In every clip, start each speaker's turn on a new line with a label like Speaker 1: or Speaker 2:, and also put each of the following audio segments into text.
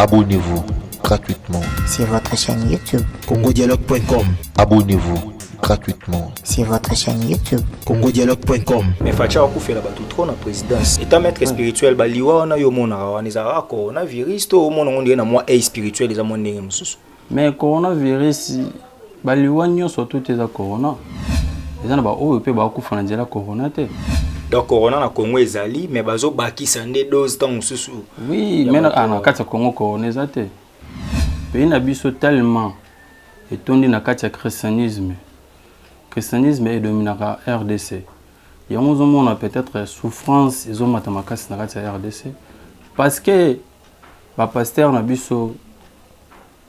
Speaker 1: Abonnez-vous gratuitement
Speaker 2: sur votre chaîne YouTube.
Speaker 3: congodialogue.com.
Speaker 1: Abonnez-vous gratuitement
Speaker 2: sur votre chaîne YouTube.
Speaker 3: congodialogue.com.
Speaker 4: Mais Fatshi akufela bato trop na présidence. État maître spirituel baliwa wana yo omonaka wana ezalaka coronavirus to omona ngo ndenge na mwa œil spirituel eza mwa ndenge mosusu?
Speaker 5: Mais coronavirus, baliwa nyonso tout eza corona. Eza na baoyo mpe bakufa na nzela corona te.
Speaker 4: Donc corona na Congo ezali, mais bazobakisa nde dose ntango mosusu.
Speaker 5: Oui, mais na kati ya Congo corona eza te. Pays na biso tellement etondi na kati ya christianisme. Christianisme edominaka RDC. Yango ozomona peut-être souffrance ezomata makasi na kati ya RDC, parce que bapasteur na biso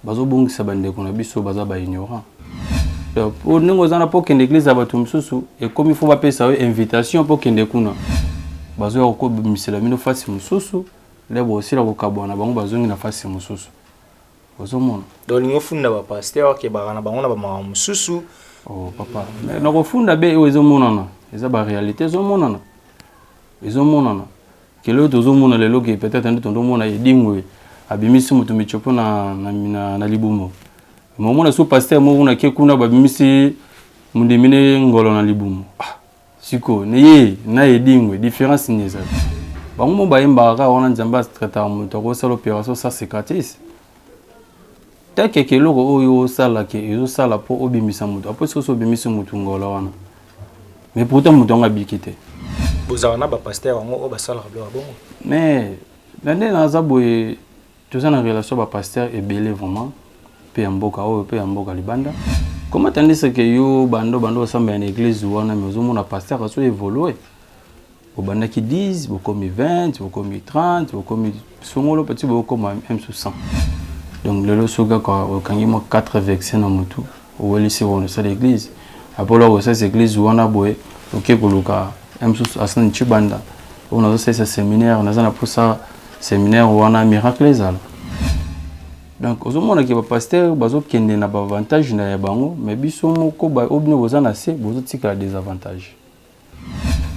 Speaker 5: bazobungisa bandeko na biso, baza baignorant. Po ndenge oza na mpo okende église ya bato mosusu, ekomi fo bapesa yo invitation mpo okende kuna. Bazoya kokobimisela bino fasi mosusu, le bosila kokabwana, bango bazongi na fasi mosusu, ozomona.
Speaker 4: Donc olingi ofunda bapasteur akebaka na bango na bamakambo mosusu?
Speaker 5: Oh papa, nakofunda be oyo ezomonana, eza baréalité ezomonana, ezomonana kelo oyo tozomona lelo ke peut-être nde tondomona edingwe abimisi moto michopo na libumu. Momona so pasteur moko kuna ke kuna babimisi mondimi ne ngolo na libumu. Ah, siko ne ye na edingwe, différence nini ezali? Bango mo bayembaka kaka wana Nzambe atraitaka moto, akosala opération, ça c'est gratis. Tekeke eloko oyo osalaka ezosala mpo obimisa moto apo soki obimisi motu ngolo wana, mais pourtant moto yango abiki te.
Speaker 4: Bozalaka na bapasteur yango oyo basalaka biloko ya bongo?
Speaker 5: Mais na nde naza boye, toza na relation bapasteur ebele vraiment, mpe ya mboka oyo mpe ya mboka libanda. Comment tandis que yo bando osambela na église wana, mais ozomona pasteur azo évolue, bobandaki 10, bokomi 20, bokomi 30, bokomi songolo peti, bokoma m sur 100. Donc lelo soki kaka okangi mwa 4 versets na motu, owelisi wana osala église. Apolo osalisa église wana boye, oke koluka mosusu asani Chibanda oyo nazosalisa séminaire, naza na mposa séminaire wana miracle ezala. Donc ozomonaki bapasteur bazokende na baavantage na ya bango, mais biso moko oyo bino boza na se bozotikala désavantage,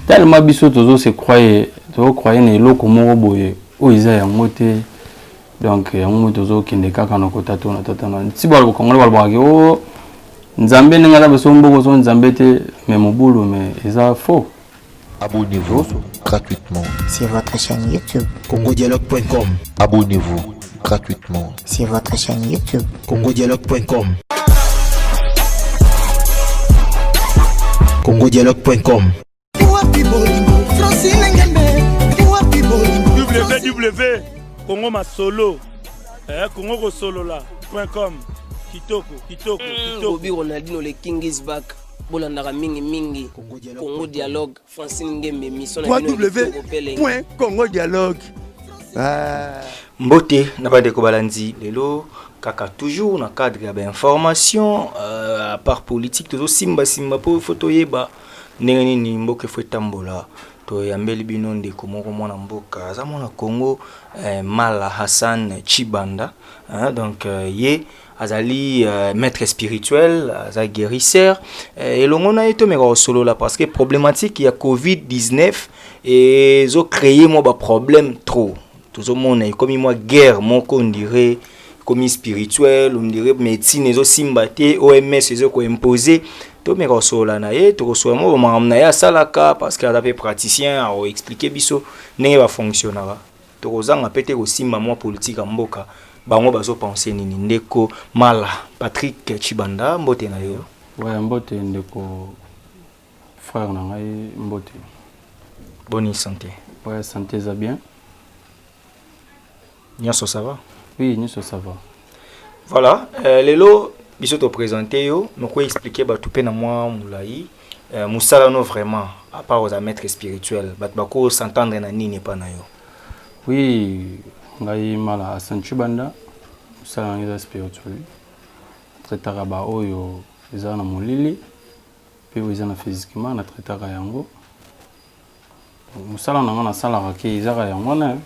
Speaker 5: tellement biso tozose croire, tozocroire na eloko moko boye oyo eza yango te. Donc yango mo tozokende kaka na kotatona tatana ti bakongole balobakaki o Nzambe ndenge aza biso mboko so Nzambe te, mais mobulu, mais eza faux.
Speaker 1: Abonnez-vous gratuitement
Speaker 2: sur votre chaîne YouTube.
Speaker 3: congodialogue.com.
Speaker 1: Abonnez-vous gratuitement
Speaker 2: sur votre chaîne YouTube.
Speaker 3: congodialogue.com. congodialogue.com.
Speaker 6: Www Congo Masolo, Congo kosolola.com. Kitoko, kitoko, kitoko.
Speaker 7: Bobi Ronaldino, le king is back. Bolandaka mingimingi Congo Dialogue, Francine Ngembe, mission na bino ya kitoko pelenge.
Speaker 8: www.congodialogue.
Speaker 4: Mbote na bandeko balandi. Lelo kaka toujours na cadre ya bainformation, à part politique, tozosimbasimba mpo fo toyeba ndenge nini mboka efo etambola. Toyambeli bino ndeko moko, mwana mboka, aza mwana Congo, Mala Hassan Chibanda, hein, donc ye azali maître spirituel, aza guérisseur. Elongo na ye tomeka kosolola parce que problématique ya COVID-19 ezocréer mwa baproblème trop. Tozomona ekomi mwa guerre moko, on dirait ekomi spirituel, on dirait médecine ezosimba te, OMS ezokoimpose. Tomeka kosolola na ye, tokosolola mwa bamakambo na ye asalaka parce que aza mpe praticien, akoexplike biso ndenge bafonctionnaka. Tokozanga mpe te kosimba mwa politique ya mboka, bango bazopense nini. Ndeko Mala Patrick Chibanda, mbote na yo.
Speaker 5: Ouais, mbote ndeko, frère na ngai, mbote.
Speaker 4: Boni santé?
Speaker 5: Ouais, santé eza bien.
Speaker 4: Nyonso ça va?
Speaker 5: Oui, nyonso ça va.
Speaker 4: Voilà, lelo biso toprésente yo, noko expliquer bato mpe na mwa molai mosala no vraiment, à part oza maître spirituel, bato bako s'entendre na nini epa na yo?
Speaker 5: Oui, ngai Mala Hassan Chibanda, mosala na ngai eza spirituel, traitaka baoyo eza na molili mpe oyo eza na physiquement, natraitaka yango. Mosala na ngai nasalaka ke ezaka yango wana.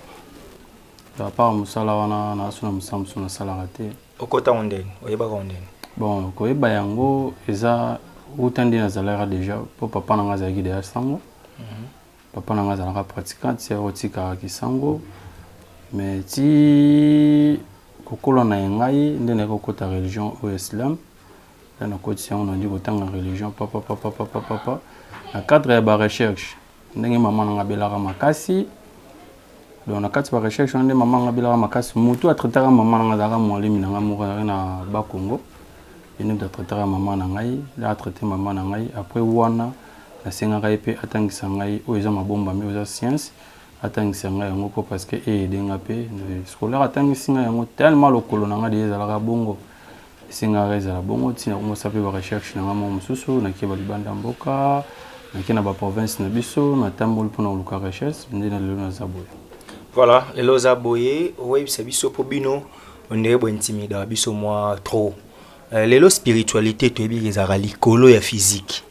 Speaker 5: À part mosala wana, naso na mosala mosusu nasalaka te.
Speaker 4: Okota ngo ndeni? Oyebaka ngo ndeni?
Speaker 5: Bon, koyeba yango eza uta nde nazalaka déjà, mpo papa na ngai azalaki deja sango. Papa na ngai azalaka pratiquant ti otikaka kisango, mais ti Kokola na ye ngai nde nayaki kokota religion oyo islam. Nde nakotisi yango, nandi kotanga religion papa papa papa papa na cadre ya ba recherche, ndenge mama nanga abelaka makasi. Donc na kati ba recherche wana nde mama nanga abelaka makasi. Motu atraitaka mama nanga azalaka mwalimi na ngai moko, azalaki na Bakongo. Ye nde moto atraitaka mama na ngai. Nde atraite mama na ngai, après wana nasengaka ye mpe atangisa ngai oyo eza mabombami, oyo eza science, atangisa ngai yango mpo parce que eaider nga mpe scolaire. Atangisi ngai yango tellement lokolo na ngai deja ezalaka bongo, esengaka ezala bongo. Ntina komosala mpe barecherche na ngai moko mosusu, nakie balibanda mboka, nakie na baprovince na biso, natamboli mpona koluka recherche. Nde na lelo naza boye.
Speaker 4: Voilà, lelo oza boye. Oyebisa biso, mpo bino ondenge bointimidaka biso mwa trop. Lelo spiritualité toyebi ezalaka likolo ya physique,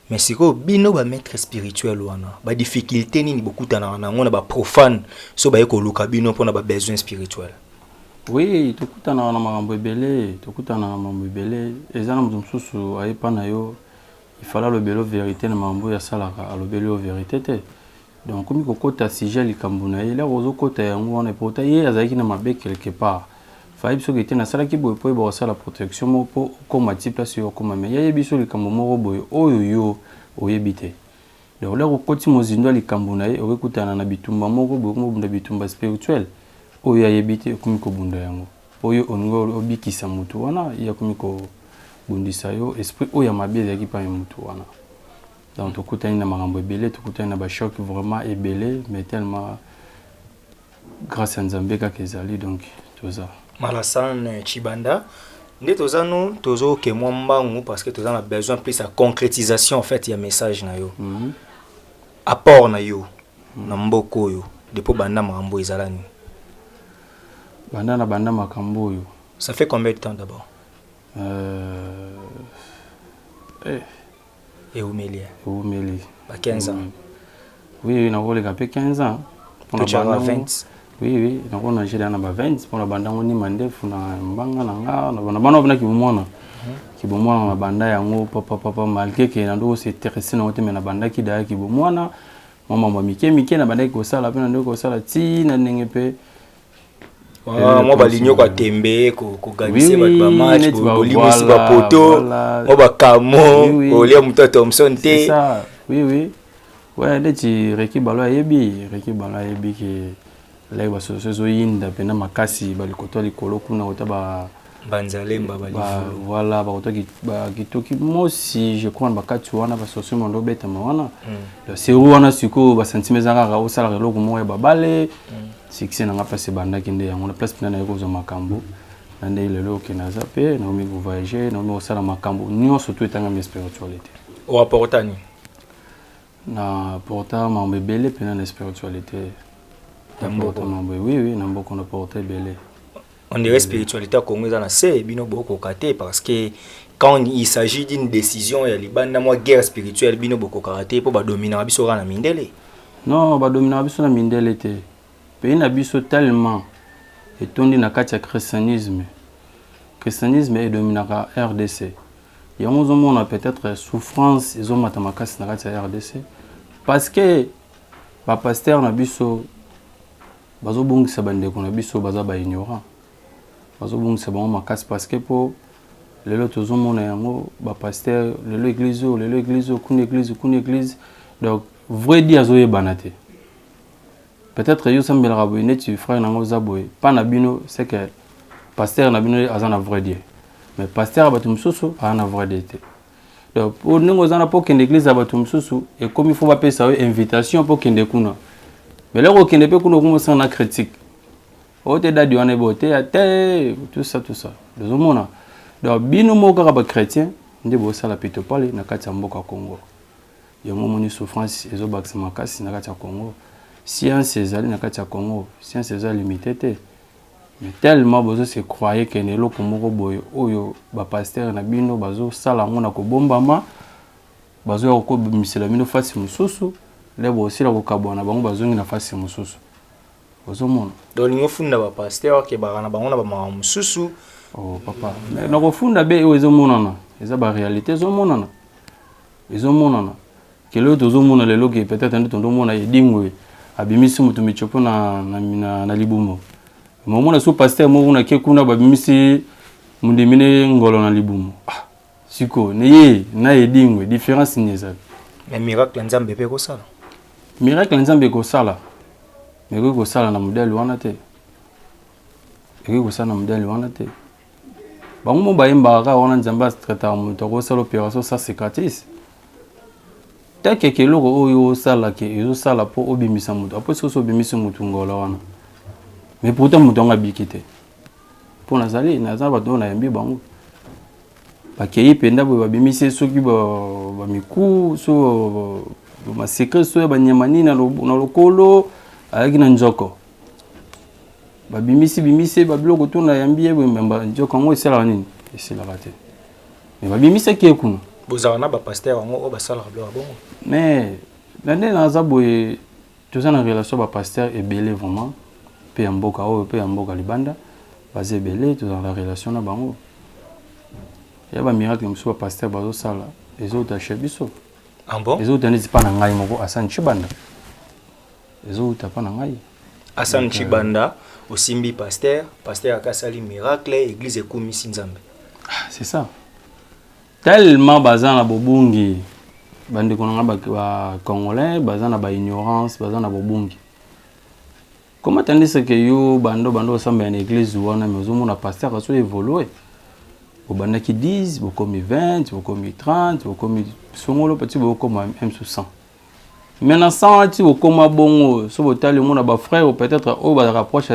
Speaker 4: mais sikoyo bino bamaître spirituel wana, badifficulté nini bokutanaka nango na baprofane so baye koluka bino mpona babesoin spirituel?
Speaker 5: Oui, tokutanaka na makambo ebele, tokutanaka na makambo ebele. Eza na moto mosusu ayepa na yo, ifala alobeli yo vérité na makambo oyo asalaka, alobeli yo vérité te. Donc akomi kokota sujet likambo na ye. Lero ozokota yango wana, pourtant ye azalaki na mabe quelque part. Fayebi soki te nasalaki boye mpo oyeba kosala protection moko mpo okóma ti place oyo okóma, mais ye ayebi so likambo moko boye oyo yo oyebi te. Donc lero okoti mozindo ya likambo na ye, okekutana na bitumba moko boye, okoma obunda bitumba spirituel oyo ayebi te. Okomi kobunda yango oyo olingi obikisa motu wana, ye akomi kobundisa yo esprit oyo ya mabe ezalaki mpa ya motu wana. Donc tokutani na makambo ebele, tokutani na bachoc vraiment ebele, mais tellement grâce ya Nzambe kaka ezali, donc toza.
Speaker 4: Malasan Chibanda, nde toza no tozoke mwa mbangu parce que toza na besoin plus ya concrétisation en fait ya message na yo. Apport na yo na mboka oyo depuis banda makambo ezala nini?
Speaker 5: Banda na banda makambo oyo?
Speaker 4: Ça fait combien de temps d'abord? Eumeli.
Speaker 5: Eumeli.
Speaker 4: Ba 15 ans?
Speaker 5: Oui, nakoleka mpe 15 ans.
Speaker 4: Totyaka 20.
Speaker 5: Oui, nakona jele na ba 20 mpona bandango nima ndefu na mbanga na nga na bana mpona kibomwana, kibomwana na banda yango papa papa, malgré ke na ndoko s'intéresser nango te, mais nabandaki daya kibomwana, mwa mambo mike mike nabandaki kosala mpe na ndoko kosala ti na ndenge mpe.
Speaker 4: Mwa balinyoko atembe koganise bato bamatch, bolimwisi bapoto, mwa bakamo kolia moto ya Thomson te.
Speaker 5: Oui, ouais, neti Reki Balo ayebi, Reki Balo ayebi ke laki basoso ezoyinda mpena makasi, balikoto ya likolo kuna kota ba
Speaker 4: Banzalemba.
Speaker 5: Voilà, bakota bakitoki mosi, je crois, na bakati wana basoso mondo obetama wana seru wana. Sikoyo basentime eza kaka osalaka eloko moko ya babale. Succès nanga place ebandaki nde yango na place mpena naye kozwa makambo na nde lelo okende aza mpe nakomi kovoyage, nakomi kosala makambo nyonso to etangami spiritualité.
Speaker 4: Oapporta nini?
Speaker 5: Na porta makambo ebele mpena na spiritualité.
Speaker 4: Na mboka?
Speaker 5: Mambo, oui, na mboka na porta ebele.
Speaker 4: On dirait spiritualité ya Congo eza na se, bino bokoka te, parce que quand il s'agit d'une décision ya libanda, mwa guerre spirituelle, bino bokokaka te mpo badominaka biso kaka na mindele.
Speaker 5: Non, badominaka biso na mindele te. Pays na biso tellement etondi na kati ya christianisme, christianisme edominaka RDC. Yango ozomona peut-être souffrance ezomata makasi na kati ya RDC, parce que bapasteur na biso bazobungisa bandeko na biso, baza baignorant, bazobungisa bango makasi, parce que mpo lelo tozomona yango, bapasteur lelo église oyo, lelo église oyo, kuna église, kuna église, donc vrai Dieu azoyebana te. Peut-être yo osambelaka boye neti frère nango oza boye mpa na bino, c'est que pasteur na bino aza na vrai Dieu, mais pasteur ya bato mosusu aza na vrai Dieu te. Donc po ndenge oza na mpo okende église ya bato mosusu, ekomi fo bapesa yo invitation mpo okende kuna. Mais loko okende mpe kuna, okomosala na critique oyo te, dadi wana ebo te te, tout ça, tout ça. Ozomona, donc bino moko kaka bachrétien nde bosala pitopale na kati ya mboka Congo. Yango omoni souffrance ezobakisa makasi na kati ya Congo. Science ezali na kati ya Congo, science eza limité te, mais tellement bozo se croire ke na eloko moko boye oyo bapasteur na bino bazosala yango na kobombama, bazoya kokobimisela bino fasi mosusu. Nde bosila kokabwana bango, bazongi na fasi mosusu, ozomona.
Speaker 4: Donc olingi ofunda bapasteur akebaka na bango na bamakambo mosusu?
Speaker 5: Oh papa, nakofunda be oyo ezomonana, eza baréalité ezomonana, ezomonana kelo oyo tozomona lelo ke peut-être nde tondomona edingwe abimisi moto michopo na libumu. Mais omona so pasteur moko kuna ke kuna babimisi mondimi ne ngolo na libumu. Ah, siko ne ye na edingwe différence nini ezali?
Speaker 4: Mais miracle ya Nzambe mpe ekosala.
Speaker 5: Miracle ya Nzambe ekosala. Mais ekoki kosala na modèle wana te. Ekoki kosala na modèle wana te. Bango mo bayembaka kaka wana Nzambe atraitaka moto akosala opération sa cicatrice. Takeke eloko oyo osala ke ezosala mpo obimisa moto apo soki obimisi moto ngola wana mais pourtant moto yango abiki te mpo nazali naza bato oyo nayambi bango bakei mpenza boye babimisi ye soki bamiku so bamasecret so ya banyama nini na lokolo ayaki na nzoko babimisi bimisi ye babiloko to nayambi ye boye nzoko yango esalaka nini esilaka te mais babimisaki ye kuna.
Speaker 4: Bozalaka na ba pasteur yango oyo basalaka biloko ya bongo?
Speaker 5: Mais na nde naza boye toza na relation ba pasteur ebele vraiment pe ya mboka oyo pe ya mboka libanda baza ebele tozalaka na relation na bango ya ba miracle mosusu ba pasteur bazosala ezouta chez biso.
Speaker 4: Ah bon?
Speaker 5: Ezouta neti pa na ngai moko Hassan Tshibanda ezouta pa na ngai.
Speaker 4: Hassan Tshibanda osimbi pasteur, pasteur akasali miracle, église ekumisi Nzambe.
Speaker 5: Ah, c'est ça. Tellement baza na bobungi bandeko na nga ba congolais baza na ba ignorance, baza na bobungi. Comment tandis que yo bando bando osambela na église wana mais ozomona pasteur azo évoluer. Bobandaki 10, bokomi 20, bokomi 30, bokomi songolo petit bokoma même sous 100. Mais na 100 ti okoma bongo so botali omona ba frère peut-être oyo bazalaka proche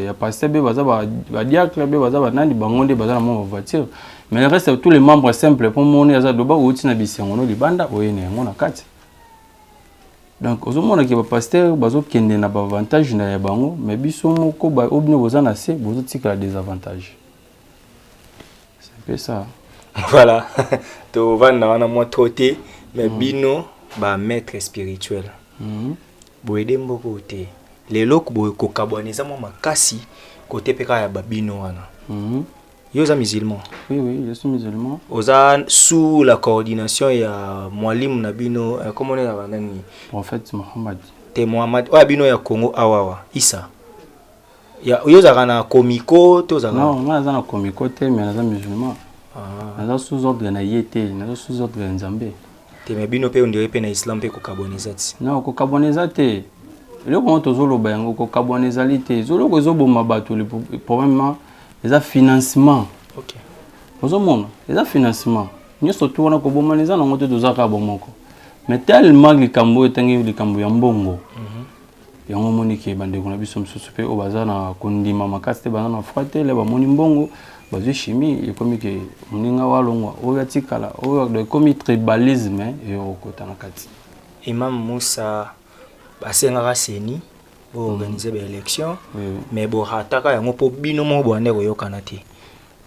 Speaker 5: ya pasteur be baza ba diacre be baza banani bango nde baza na mwa voiture mais le reste tous les membres simple mpo moni aza doba outi na bisengo no libanda oye na yango na kati donc ozomona ke bapasteur bazokende na baavantage na ya bango mais biso moko oyo bino boza na se bozotikala désavantage. C'est un peu ça.
Speaker 4: Voilà. Tovanda wana mwa trop te mais bino ba maître spirituel. Boyede mboko te. Lelo boye kokabwana eza mwa makasi kote mpe kaka ya babino wana. Yo oza musulman?
Speaker 5: Oui, oui, je suis musulman.
Speaker 4: Oza sous la coordination ya mwalimu na bino, comment on est nani?
Speaker 5: Prophète Muhammad.
Speaker 4: Te Muhammad, oya bino ya Congo awawa, Isa. Ya yo ozalaka na Comico to ozalaka?
Speaker 5: Non, nga naza na Comico te mais naza musulman. Ah. Naza sous ordre na ye te, naza sous ordre ya Nzambe.
Speaker 4: Te mais bino pe on dirait pe na islam pe kokabwana eza ti.
Speaker 5: Non, kokabwana eza te. Eloko yango tozoloba yango kokabwana ezali te. Eloko ezoboma bato le problème eza financement.
Speaker 4: OK.
Speaker 5: Ozomona, eza financement. Nyonso tu wana kobomana eza nango te, toza kaka bomoko. Mais tellement likambo oyo etangi likambo ya mbongo. Yango omoni ke bandeko na biso mosusu mpe oyo baza na kondima makasi te, baza na foi te, le bamoni mbongo bazwi chimie ekomi ke moninga walongwa oyo atikala oyo, donc ekomi tribalisme eyokokota na kati.
Speaker 4: Imam Moussa basengaka CENI bo organiser ba élection mais bo rataka yango po bino moko boande koyokana te.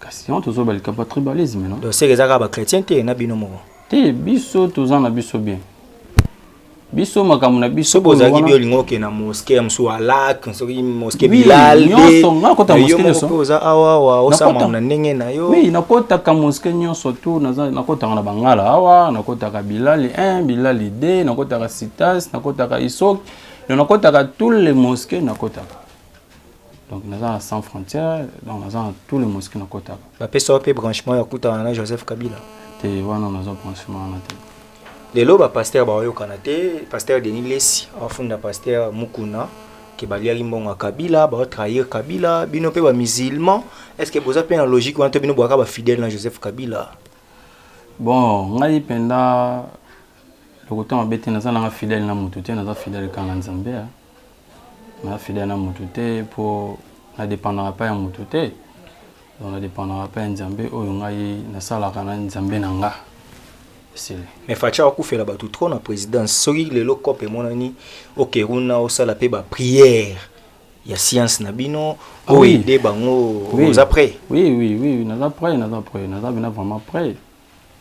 Speaker 5: Kasi yango tozoba likambo ya tribalisme non?
Speaker 4: Donc c'est ezaka ba chrétien te na bino moko.
Speaker 5: Te biso toza na biso bien. Biso makambo na biso
Speaker 4: soki ozalaki bi olingi okende na mosquée ya mosusu alak soki mosquée Bilal
Speaker 5: nyonso nga nakota mosquée nyonso
Speaker 4: mpe oza awa awa osala na ndenge na yo.
Speaker 5: Oui, nakotaka mosquée nyonso tout, naza nakotaka na Bangala awa, nakotaka Bilal 1, Bilal 2, nakotaka Citas, nakotaka Isok, donc nakotaka tous les mosquées nakotaka. Donc naza na sans frontière, donc naza na tous les mosquées nakotaka.
Speaker 4: Bapesa yo mpe branchement ya kutana na Joseph Kabila?
Speaker 5: Te, wana naza branchement wana te.
Speaker 4: Lelo ba pasteur baoyokana te, pasteur Denis Lessi afunda pasteur Mukuna ke baliaki mbongo ya Kabila, bao trahir Kabila, bino pe ba musulmans, est-ce que boza pe na logique wana to bino boyaka ba fidèle na Joseph Kabila?
Speaker 5: Bon, ngai penda lokota mabe te, naza nanga fidèle na mutu te, naza fidèle kaka na Nzambe. Naza fidèle na mutu te po na dépendaka pa ya mutu te. Donc na dépendaka pa ya Nzambe oyo ngai nasalaka na Nzambe na nga. Esili.
Speaker 4: Mais Fatshi akufela bato trop na présidence. Soki lelo cop emonani okeruna osala pe ba prière ya science na bino
Speaker 5: Ah oui.
Speaker 4: oede bango
Speaker 5: Oui.
Speaker 4: oza prêt?
Speaker 5: Oui, oui, oui, naza prêt, naza prêt, naza bena vraiment prêt.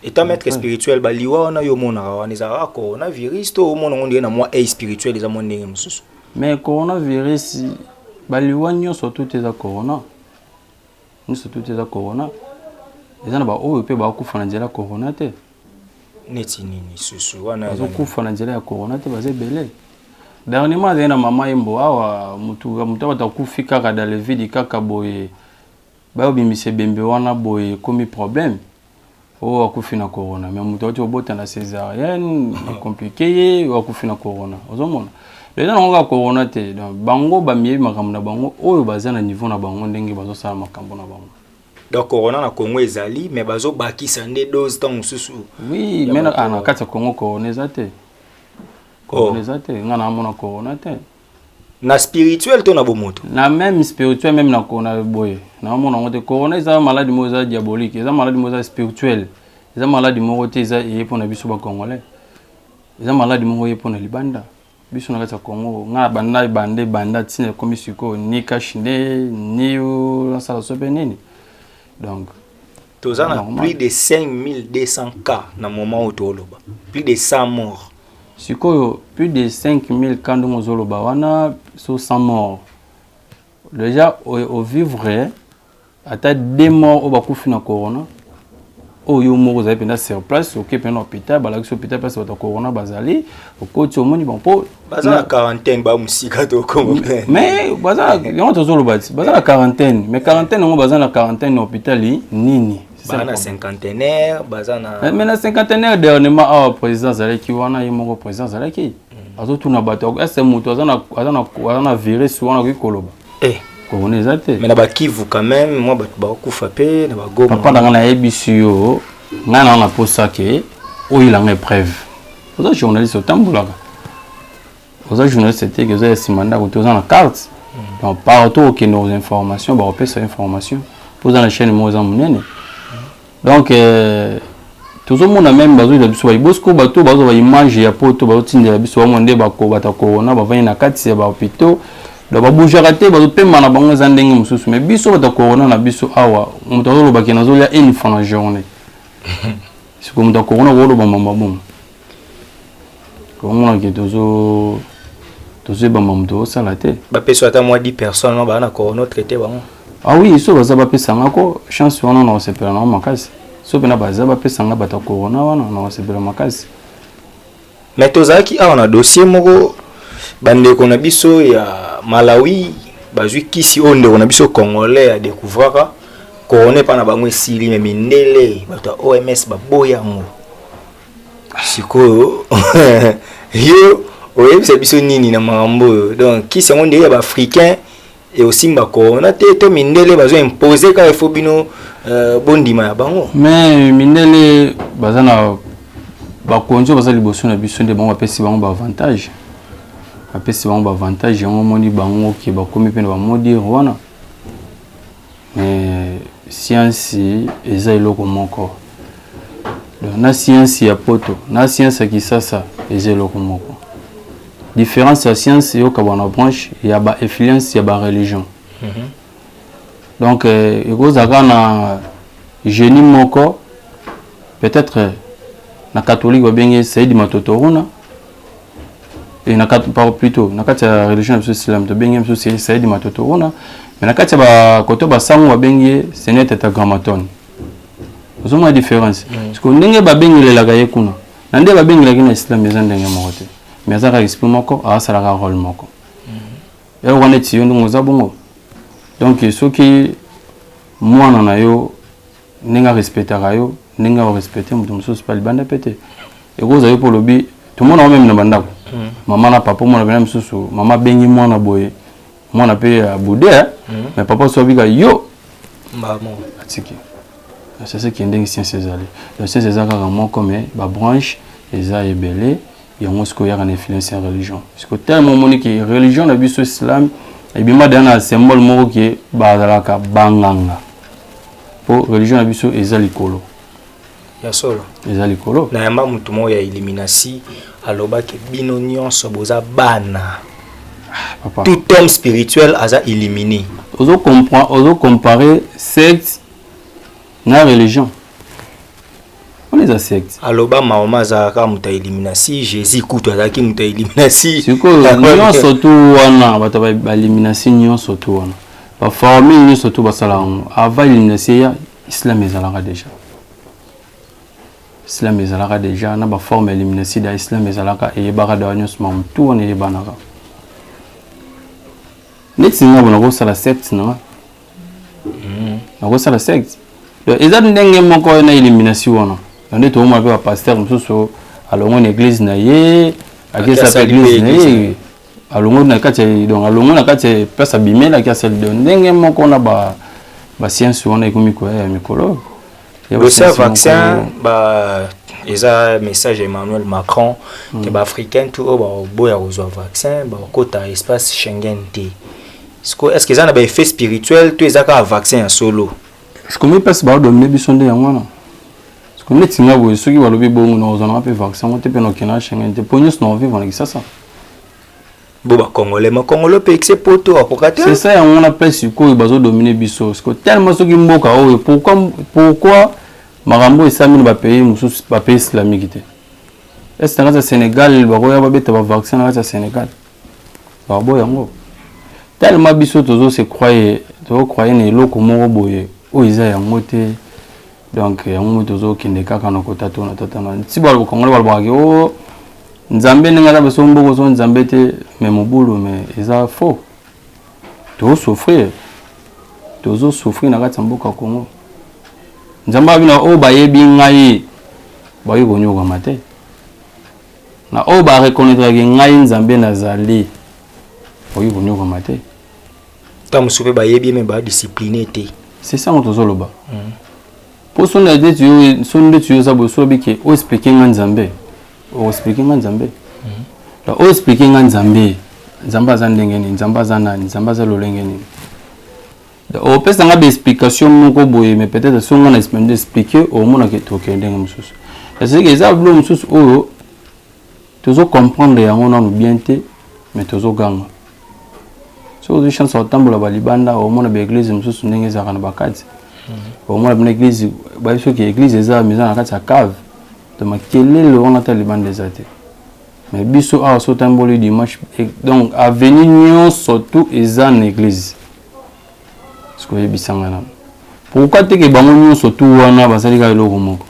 Speaker 4: État maître spirituel baliwa wana yo omonaka wana ezalaka coronavirus to omona ngo ndenge na mwa œil spirituel eza mwa ndenge mosusu?
Speaker 5: Mais coronavirus baliwa nyonso tout eza corona. Nyonso tout eza corona. Eza na ba oyo pe bakufa na nzela corona te.
Speaker 4: Neti nini susu wana?
Speaker 5: Bazokufa na nzela ya corona te, baza ebele. Dernièrement azali na mama Yembo awa, mutu mutu bato akufi kaka dans le vide kaka boye, bayobimisa ebembe wana boye, ekomi problème. Oyo akufi na corona, mais moto auti kobota na césarienne, compliqué ye, oyo akufi na corona. Ozomona, eza nango kaka corona te. Donc bango bamiyebi makambo na bango, oyo baza na niveau na bango, ndenge bazosala makambo na bango.
Speaker 4: Donc corona na Congo ezali, mais bazobakisa nde dose ntango mosusu.
Speaker 5: Oui, mais na kati ya Congo, corona eza te. Corona eza te, nga naamona corona te.
Speaker 4: Na spirituel to na bomoto?
Speaker 5: Na même spirituel, même na na boye, naomona yango te. Corona eza maladie moko eza diabolique, eza maladie moko eza spirituel, eza maladie moko te eza eye mpona biso bacongolais, eza maladie moko eye mpona libanda. Biso na kati ya Congo, nga na banda ebanda ebanda ntina ekomi sikoyo, ni cache-nez ni nasala so mpe nini, donc.
Speaker 4: Toza na plus de 5200 cas na moment oyo tooloba, plus de 100 morts.
Speaker 5: Sikoyo plus de 5000 cas ndenge ozoloba wana, so 100 morts déjà ovivre, ata deux morts oyo bakufi na corona, oyo moko ozali mpenza sur place, oke mpenza na hôpital, balakisi hôpital place bato ya corona bazali, okoti, omoni bon mpo
Speaker 4: Baza na quarantaine, bamosika tokoma.
Speaker 5: Mais baza, yango tozoloba ti baza na quarantaine, mais quarantaine yango, baza na quarantaine na hôpital nini?
Speaker 4: Baza na Cinquantenaire, baza na
Speaker 5: Mais na Cinquantenaire, dernièrement awa président azalaki wana, ye moko président azalaki azotuna bato: ese moto aza na virus wana akoki koloba? Corona eza te.
Speaker 4: Mais na bakivu quand même mwa bato bakokufa mpe na Bagoma.
Speaker 5: Papa na ngai, nayebisi yo, ngai na posa ke oyelanga épreuve. Oza journaliste, otambolaka, oza journaliste te ke oza ya nsima ndako te, oza na carte. Donc partout okende aux informations, bakopesa information mpo oza na chaîne moko eza monene. Donc tozomona même bazoyela biso bosiko, bato bazwa baimage ya poto, bazotindela biso, bamona nde bato ya corona bavandi na kati ya bahôpitaux, donc babougeaka te, bazopema na bango, eza ndenge mosusu. Mais biso bato ya corona na biso awa, moto azolobaki nazolia une fois na journée. Sikoyo moto ya corona koloba mamba bongo, omonaki tozoyeba makambo tozosala te.
Speaker 4: Bapesa ata mwa 10 personnes baa na corona, traité bango.
Speaker 5: Ah oui, so baza, bapesanga ko chance wana, na kosepela nango makasi. So mpena baza, bapesanga bato ya corona wana, na kosepela makasi.
Speaker 4: Mais tozalaki awa na dossier moko, bandeko na biso ya Malawi bazwi kisi oyo ndeko na biso congolais adécouvraka, corona epa na bango esili, mais mindele, bato ya OMS baboya yango. Sikoyo yo oyebisa biso nini na makambo oyo? Donc kisi yango ndenge ya baafricain eosimba corona te, to mindele bazo impose kaka, ifo bino bondima ya bango?
Speaker 5: Mais mindele baza na bakonzi oyo baza liboso na biso, nde bango bapesi bango baavantage, bapesi bango baavantage yango. Omoni bango ke bakomi mpe na bamodire wana. Mais science eza eloko moko. Donc na science ya poto na science ya Kisasa eza eloko moko. Différence ya science eyokabwa na branche ya bainfluence ya bareligion. Donc ekozala kaka na génie moko, peut-être na catholique babengi Saidi Matotoruna, et na plutôt na kati ya religion na biso islam tobengi biso Saidi Matotoruna, mais na kati ya bakoto basango babengi ye Seigneur Tétragrammaton. Ozomona différence? Parce que ndenge babengelelaka ye kuna na nde babengelaki na islam eza ndenge moko te, mais aza kaka esprit moko, asalaka rôle moko. Eloko wana neti yo ndenge oza bongo. Donc soki mwana na yo ndenge arespectaka yo, ndenge arespecte moto mosusu mpe libanda mpe te, ekozala yo mpo olobi tomona ngo même na bandako, mama na papa, omona pena mosusu mama abengi mwana boye, mwana mpe abude, mais papa so abika yo atiki. C'est ce qui ndenge science ezali. Donc science eza kaka moko, mais babranche eza ebele. Yango sikoyo oyaka na influence ya religion. Sikoyo tellement omoni ke religion na biso islam ebima deya na symbole moko ke bazalaka banganga, mpo religion na biso eza likolo.
Speaker 4: Ya solo.
Speaker 5: Eza likolo.
Speaker 4: Na yamba motu moko ya illuminati alobaki bino nyonso boza bana.
Speaker 5: Papa.
Speaker 4: Tout homme spirituel aza illuminé.
Speaker 5: Ozo comprendre, ozo comparer secte na religion? Wana eza secte.
Speaker 4: Aloba Mahoma azalaka moto ya illuminati, Jésus kutu azalaki moto ya illuminati.
Speaker 5: Sikoyo nyonso tu wana, bato bailluminati nyonso tu wana, baformule nyonso tu basala yango avant illuminati ya islam ezalaka déjà. Islam ezalaka déjà na baforme ya illuminati da islam ezalaka, eyebaka dawa nyonso, makambo tu wana eyebanaka. Neti nga bo nakosala secte na nga. Nakosala secte. Donc eza ndenge moko na illumination wana. Donc nde tokomona mpe bapasteur mosusu alongwe na église na ye, akesa mpe église na ye, alongwe na kati ya, donc alongwe na kati ya place abimelaki, asali. Donc ndenge moko na ba bascience wana ekomi koya ya mikolo. Ya
Speaker 4: Dossier ya
Speaker 5: bascience
Speaker 4: vaccin
Speaker 5: moko.
Speaker 4: Ba eza message ya Emmanuel Macron ke baafricain tu oyo baboya kozwa vaccin bakota espace Schengen te. Siko est ce que eza na baeffet spirituel to eza kaka vaccin ya solo?
Speaker 5: Sikomi mpasi baodomine biso nde yango wana. Siko neti nga boye, soki balobi bongo, nakozwa nanga mpe vaccin yango te, mpe nakokende na Schengen te, mpo nyonso nakovivre na Kisasa.
Speaker 4: Bo bacongolais, macongolais mpe exe poto akoka te.
Speaker 5: C'est ça, yango wana mpe sikoyo bazodomine biso. Siko tellement soki mboka oyo, pourquoi makambo oyo esami na bapays mosusu, bapays islamique te? Est na kati ya Sénégal bakoya babeta bavaccin? Na kati ya Sénégal baboya yango. Tellement biso tozo se croire, tozocroire na eloko moko boye oyo eza yango te. Donc yango mo tozokende kaka na kota to na tata na ti bakongole balobakaki o Nzambe ndenge aza biso mboko so Nzambe te, mais mobulu, mais eza faux. Tozosouffrir, tozosouffrir na kati ya mboka Congo. Nzambe abina oyo bayebi ngai bakoki konyokama te, na oyo bareconnaîtraki ngai Nzambe nazali bakoki konyokama te.
Speaker 4: Ntango mosusu mpe bayebi ye me badiscipline te.
Speaker 5: C'est ça ngo tozoloba. Mpo so ndeti yo, so ndeti yo oza boye, so oyebi ke oexplike nga Nzambe, oexplike nga Nzambe. Donc oexplike nga Nzambe, Nzambe aza ndenge nini, Nzambe aza nani, Nzambe aza lolenge nini? Donc opesa nga baexplication moko boye, mais peut-être so nga na explike, omonake tokende ndenge mosusu. C'est-à-dire eza bilo mosusu oyo tozocomprendre yango nanu bien te, mais tozoganga. Soki ozwi chance ya kotambola balibanda, omona baeglise mosusu ndenge ezalaka na bakati. Omona bina église, bayebi soki église eza eza na kati ya cave, donc makelele wana ata libanda eza te. Mais biso awa, so otamboli dimanche, donc avenue nyonso tout eza na église. Soki oyebisanga nano, pourquoi teke bango nyonso tu wana bazali kaka eloko moko?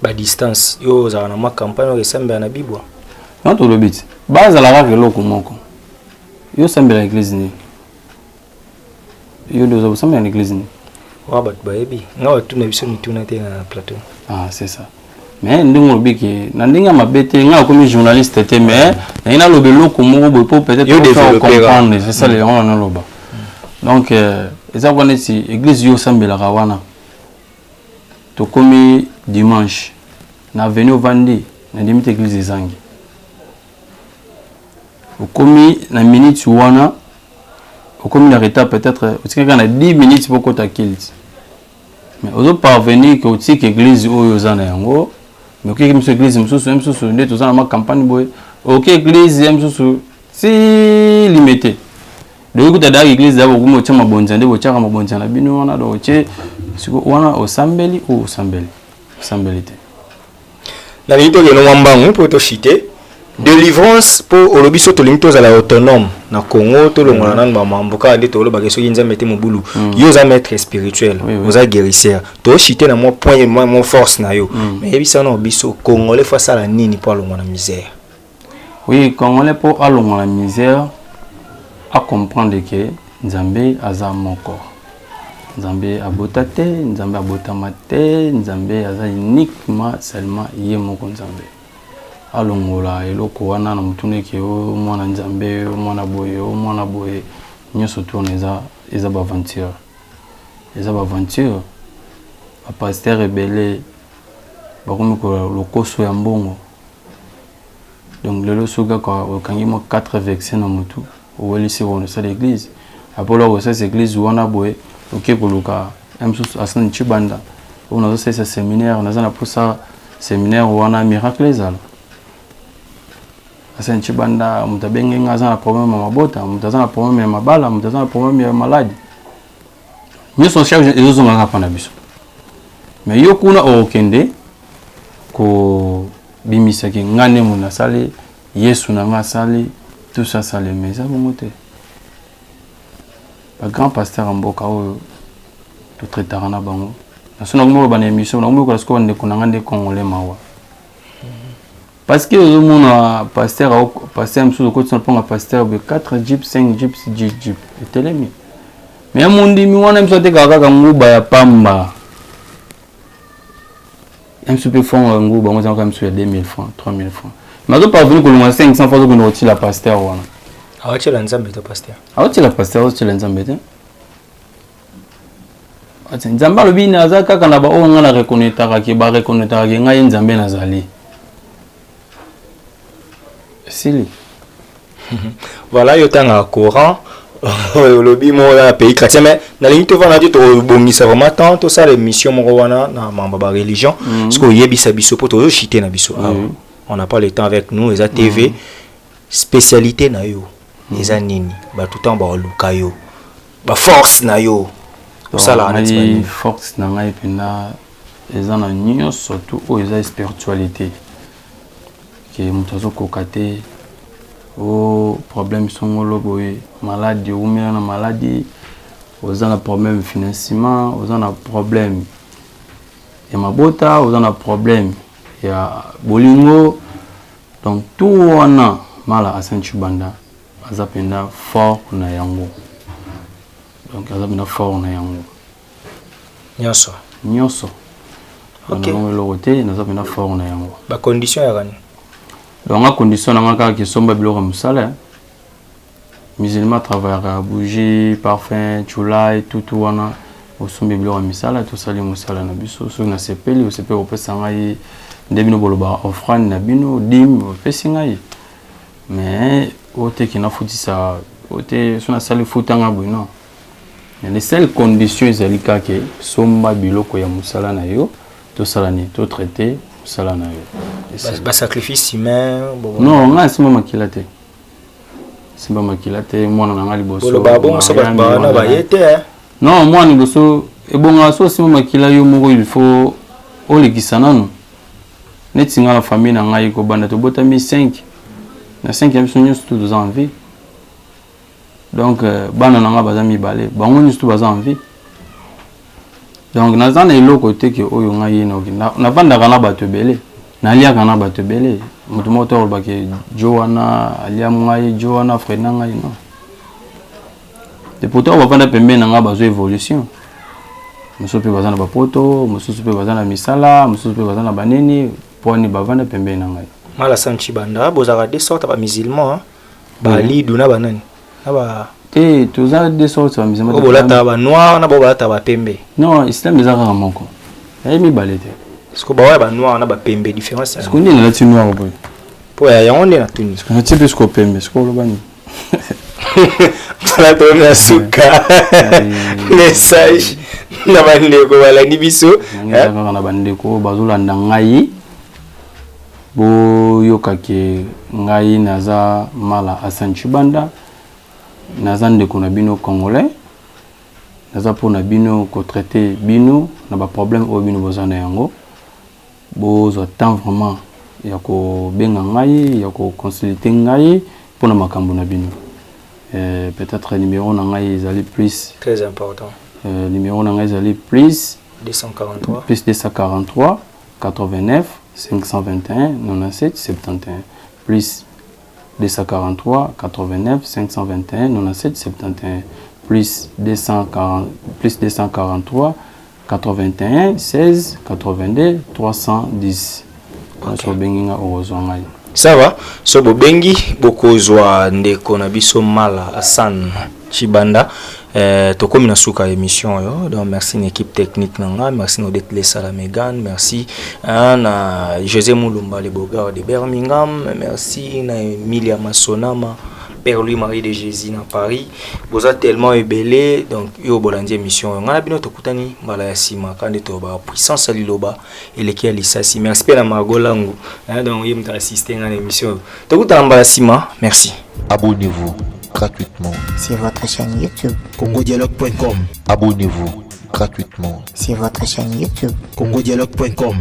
Speaker 4: Badistance, yo ozalaka na mwa campagne oyo esambela na bibwa.
Speaker 5: Non, tolobi ti bazala kaka eloko moko. Yo osambela église nini? Yo nde oza kosambela na église nini?
Speaker 4: Wa bato bayebi nga, batuna biso mituna te na plateau.
Speaker 5: Ah, c'est ça. Mais ndenge olobi ke na ndenge ya mabe te, ngai nakomi journaliste te, mais naye naloba eloko moko boye po peut-être
Speaker 4: Yo
Speaker 5: faire
Speaker 4: développer.
Speaker 5: comprendre. C'est ça, yango wana naloba. Donc eza kwa neti église yo osambelaka wana, tokomi dimanche na avenue ovandi, nandimi te église ezangi. Okomi na minute wana, okomi na retard, peut-être otikaki kaka na 10 minutes po okota culte, mais ozoparvenir ke otika église oyo oza na yango, mais okeki mosusu église mosusu ye mosusu. Nde toza na ma campagne boye, oke église ye mosusu ti limete, donc ekuta daka église ya bokomi otia mabonza nde botiaka mabonza na bino wana. Donc otie siko wana, osambeli oyo osambeli, osambeli te.
Speaker 4: Nalingi tokende mwa mbangu mpo toshite délivrance, mpo olobi so tolingi tozala autonome na Congo, tolongola nanu bamambo kaka nde tolobaka soki Nzambe te mobulu. Yo oza maître spirituel, oza guérisseur, toshite na mwa point, mwa force na yo. Mais yebisa na biso, congolais faut asala nini mpo alongwa na misère?
Speaker 5: Oui, congolais mpo alongwa na misère, acomprendre ke Nzambe aza moko. Nzambe abota te, Nzambe abotama te, Nzambe aza uniquement seulement ye moko Nzambe. Alongola eloko wana na motuna eke o mwana Nzambe, o mwana boye, o mwana boye. Nyonso tu wana eza baaventure, eza baaventure. Bapasteur ebele bakomi lokoso ya mbongo. Donc lelo soki kaka okangi mwa 4 vaccin na motu, owelisi kono osala église. Apolo kosalisa église wana boye, oke koluka ya mosusu Asani Chibanda oyo nazosalisa séminaire, naza na mposa séminaire wana miracle ezala. Asani Chibanda, moto abenge nga, aza na problème ya mabota, moto aza na problème ya mabala, moto aza na problème ya maladi nyonso, charge ezozonga kaka mpa na biso. Mais yo kuna okokende kobimisaki nga nde moto nasali, Yesu na nga asali, tout ça saleme. Eza bongo te. Bagrand pasteur ya mboka oyo totraitaka na bango, naso nakomi koloba na émission, nakomi kola sikoyo bandeko na nga nde congolais mawa. Parce que ozomona pasteur, pasteur mosusu okotisa mponga pasteur boye 4 jeep, 5 jeep, 10 jeep etelemi, mais mondimi wana biso atekaka kaka nguba ya pamba ya misu mpe franc ya nguba yango ezalaka misu ya 2000 francs, 3000 francs, mais azoparvenir kolonga 500 francs, azokende kotila pasteur wana.
Speaker 4: Aotiela Nzambe to pasteur?
Speaker 5: Aotiela pasteur, aotiela Nzambe te. Ati Nzambe alobi naza kaka na baoyo ngai na reconnaîtraka ke bareconnaîtraka ke ngai ye Nzambe nazali. Esili.
Speaker 4: Voilà, yo otangaka Coran, olobi moko na pays chrétien, mais nalingi tovanda te, tobongisa vraiment temps tosala émission moko wana na mambo ya bareligion. Parce que oyebisa biso mpo tozochite na biso awa, on n'a pas le temps avec nous, eza TV. Spécialité na yo eza nini? Bato ntango baoluka yo, baforce na yo osalaka neti
Speaker 5: ngai
Speaker 4: banini?
Speaker 5: Force na ngai mpenza eza na nyonso tu oyo eza spiritualité, ke moto azokoka te, o problème songolo boye, maladi, owumela na maladi, oza na problème financement, oza na problème ya mabota, oza na problème ya bolingo, donc tout wana Mala Asan Chibanda aza mpenza fort na yango, donc aza mpenza fort na yango.
Speaker 4: Nyonso?
Speaker 5: Nyonso. Nango eloko te, naza mpenza fort na yango.
Speaker 4: Bacondition yaka nini?
Speaker 5: Donc nga condition na nga kaka kesomba biloko ya mosala. Musulman travaillaka bougie, parfum, chulai, tutu wana, osombi biloko ya misala, tosali mosala na biso. Soki nasepeli, osepeli kopesa ngai nde bino bolobaka offrande na bino, dîme, opesi ngai, mais oyo te ke nafutisa oyo te, so nasali futanga boye, non. Mais les seules conditions ezali kaka somba biloko ya mosala na yo, tosala nini, totraite mosala na yo. Esali.
Speaker 4: Basacrifice humain?
Speaker 5: Non, ngai asimba makila te, simba makila te. Mwana na ngai liboso
Speaker 4: Boloba bongo so bato
Speaker 5: Mariam,
Speaker 4: bawana
Speaker 5: wana
Speaker 4: baye te, eh.
Speaker 5: Non, mwana liboso ebongaka so osimba makila yo moko, il faut olekisa nanu. Neti ngai na famille na ngai, kobanda tobotami 5 na 5 ya biso nyonso tu toza en vie. Donc bana na ngai baza mibale, bango nyonso tu baza en vie. Donc naza na eloko te ke oyo ngai ye naoki. Navandaka na bato ebele, naliaka na bato ebele, moto moko te alobaki jo wana alia ngai, jo wana frena ngai, non. Et pourtant bavanda pembeni na ngai bazwa évolution, mosusu mpe baza na bapoto, mosusu mpe baza na misala, mosusu mpe baza na banini, mponi bavanda pembeni na ngai.
Speaker 4: Mala Sanchi Banda, bozalaka deux sortes ya bamusulman, balidu na banani na ba
Speaker 5: Te, toza deux sortes ya musulman.
Speaker 4: Oyo bolataka banoir na bao balataka bapembe.
Speaker 5: Non, islam eza kaka moko, naye mibale te.
Speaker 4: Parce que baoya banoir na bapembe, différence ya
Speaker 5: Siko nde nalati noir boye?
Speaker 4: Mpo ya yango nde natuni.
Speaker 5: Natie mpe siko pembe, siko oloba nini?
Speaker 4: Mpona tokomi na suka, message na bandeko balandi biso.
Speaker 5: Nange eza kaka na bandeko oyo bazolanda ngai, boyoka ke ngai naza Mala Asan Chibanda, naza ndeko na bino congolais, naza mpona bino kotraite bino na baproblème oyo bino boza na yango. Bozwa temps vraiment ya kobenga ngai, ya koconsulte ngai mpona makambo na bino. Peut-être numéro na ngai ezali plus
Speaker 4: Très important.
Speaker 5: Numéro na ngai ezali plus
Speaker 4: 243.
Speaker 5: Plus 243 89 521 97 71, plus 243 89 521 97 71, plus 240, plus 243 81 16 82 310. Nyonso obengi nga, okozwa ngai.
Speaker 4: Ça va, so bobengi bokozwa ndeko na biso Mala Asan Chibanda. Tokomi na suka ya émission oyo. Donc merci na équipe technique na nga, merci na Odette Lesala Megan, merci, hein, na José Mulumba, le Bogard de Birmingham, merci na Emilia Masonama, Père Louis Marie de Jésus na Paris. Boza tellement ebele. Donc yo bolandi émission oyo, ngai na bino tokutani mbala ya nsima kandi toba puissance ya liloba eleki ya lisasi. Merci mpe na Margot Langu, hein, donc ye moto assiste ngai na émission oyo. Tokutana mbala nsima, merci.
Speaker 1: Abonnez-vous gratuitement.
Speaker 2: Sur votre chaîne YouTube.
Speaker 3: congodialogue.com.
Speaker 1: Abonnez-vous gratuitement.
Speaker 2: Sur votre chaîne YouTube.
Speaker 3: congodialogue.com.